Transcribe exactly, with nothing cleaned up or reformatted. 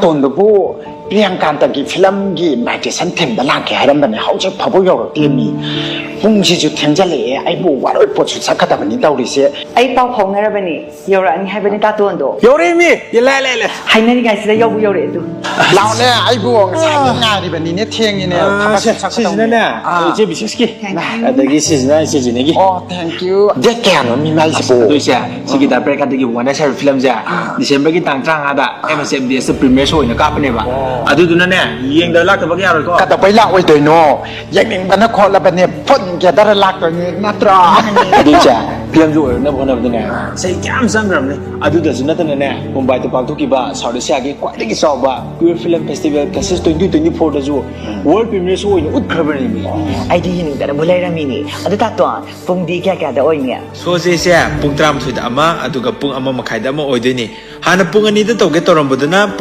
ꯇꯣꯟꯗꯨꯕꯨ ꯄ꯭ꯔꯤꯌꯥꯡꯀꯥꯟꯇꯒꯤ ꯐꯤꯂꯝꯒꯤ ꯏꯟꯚꯥꯏꯇꯦꯁꯟ ꯊꯤꯟꯕ ꯂꯥꯛꯀꯦ ꯍꯥꯏꯔꯝꯕꯅꯦ, ꯍꯧꯖꯤꯛ ꯐꯥꯎꯕ ꯌꯧꯔꯛꯇꯦ꯫ ꯃꯤ ꯄꯨꯡꯁꯤꯁꯨ ꯊꯦꯡꯖꯜꯂꯛꯑꯦ, ꯑꯩꯕꯨ ꯋꯥꯔꯣꯏ ꯄꯣꯠꯁꯨ ꯆꯠꯀꯗꯕꯅꯤ ꯇꯧꯔꯤꯁꯦ꯫ ꯑꯩ ꯄꯥꯎ ꯐꯥꯎꯅꯔꯕꯅꯤ, ꯌꯧꯔꯛꯑꯅꯤ ꯍꯥꯏꯕꯅꯤ ꯇꯥꯇꯣꯟꯗꯣ꯫ ꯌꯧꯔꯛꯏꯃꯤ꯫ ꯏꯂꯥꯏ ꯂꯥꯏ ꯂꯥꯏ꯫ ꯍꯥꯏꯅꯔꯤꯉꯩꯁꯤꯗ ꯌꯧꯕ ꯌꯧꯔꯛꯑꯦ ꯑꯗꯨ꯫ ꯂꯥꯛꯑꯣꯅꯦ, ꯑꯩꯕꯨ ꯉꯁꯥꯏꯗꯩ ꯉꯥꯏꯔꯤꯕꯅꯤꯅꯦ, ꯊꯦꯡꯉꯤꯅꯦ꯫ ꯑꯥ, ꯊꯕꯛ ꯁꯤ-, ꯆꯠꯀꯗꯧꯅꯦ꯫ ꯁꯤꯁꯤꯅꯅꯦ, ꯑꯥ꯫ ꯏꯆꯦ ꯕꯤꯁꯦꯁꯀꯤ꯫ Thank you. ꯑꯗꯒꯤ ꯁꯤꯁꯤꯅ ꯏꯆꯦ ꯖꯤꯅꯤꯒꯤ꯫ ꯑꯣ, thank you꯫ Date ꯀꯌꯥꯅꯣ ꯃꯤ ꯃꯥꯏꯁꯤꯕꯨ? ꯑꯗꯨ ꯏꯆꯦ, ꯁꯤꯒꯤ ꯗꯥ ꯄ꯭ꯔꯦꯝꯀꯥꯟꯇꯒꯤ ꯋꯥꯅ ꯁꯥꯕ ꯐꯤꯂꯝꯁꯦ, ꯑꯥ꯫ ꯗꯤꯁꯦꯝꯕꯔꯒꯤ ꯇꯥꯡ ꯇꯔꯥꯃꯉꯥꯗ ꯑꯦꯝ ꯑꯦꯁ ꯑꯦꯝ ꯗꯤ ꯑꯦꯁꯇ premiere show ꯑꯣꯏꯅ ꯀꯥꯞꯄꯅꯦꯕ꯫ ꯑꯣ꯫ ꯑꯗꯨꯗꯨꯅꯅꯦ, ꯌꯦꯡꯗ ꯂꯥꯛꯇꯕꯒ ꯌꯥꯔꯣꯏꯀꯣ꯫ ꯀꯩꯗꯧꯕꯩ ꯂꯥꯛꯑꯣꯏꯗꯣꯏꯅꯣ? ꯌꯦꯡꯅꯤꯡꯕꯅ ꯈꯣꯠꯂꯕꯅꯦ, ꯐꯨꯟꯒꯦꯗꯔ ꯂꯥꯛꯇꯣꯏꯅꯦ ꯅꯠꯇ꯭ꯔꯣ? ꯑꯗꯨ ꯏꯆꯦ, ꯐꯤꯂꯝꯁꯨ ꯑꯣꯏꯔꯛꯅꯕ ꯍꯣꯠꯅꯕꯗꯅꯦ, ꯆꯍꯤ ꯀꯌꯥꯝ ꯆꯪꯈ꯭ꯔꯕꯅꯦ꯫ ꯑꯗꯨꯗꯁꯨ ꯅꯠꯇꯅꯅꯦ, ꯃꯨꯝꯕꯥꯏꯗ ꯄꯥꯡꯊꯣꯛꯈꯤꯕ South Asiaꯒꯤ ꯈ꯭ꯋꯥꯏꯗꯒꯤ ꯆꯥꯎꯕ Queer Film Festival Kashish twenty twenty-fourꯗꯁꯨ World Premiere Show ꯑꯣꯏꯅ ꯎꯠꯈ꯭ꯔꯕꯅꯦꯃꯤ꯫ ꯑꯩꯗꯤ ꯌꯦꯡꯅꯤꯡꯗꯅꯕꯨ ꯂꯩꯔꯝꯃꯤꯅꯤ꯫ ꯑꯗꯨ ꯇꯥꯇꯣꯟ, ꯄꯨꯡꯗꯤ ꯀꯌꯥ ꯀꯌꯥꯗ ꯑꯣꯏꯅꯤ? Showꯁꯦ ꯏꯆꯦ, ꯄꯨꯡ ꯇꯔꯥꯃꯥꯊꯣꯏꯗ ꯑꯃ, ꯑꯗꯨꯒ ꯄꯨꯡ ꯑꯃ ꯃꯈꯥꯏꯗ ꯑꯃ ꯑꯣꯏꯗꯣꯏꯅꯤ꯫ ꯍꯥꯟꯅ ꯄꯨꯡ ꯑꯅꯤꯗ ꯇꯧꯒꯦ ꯇꯧꯔꯝꯕꯗꯨꯅ ꯄꯨꯡ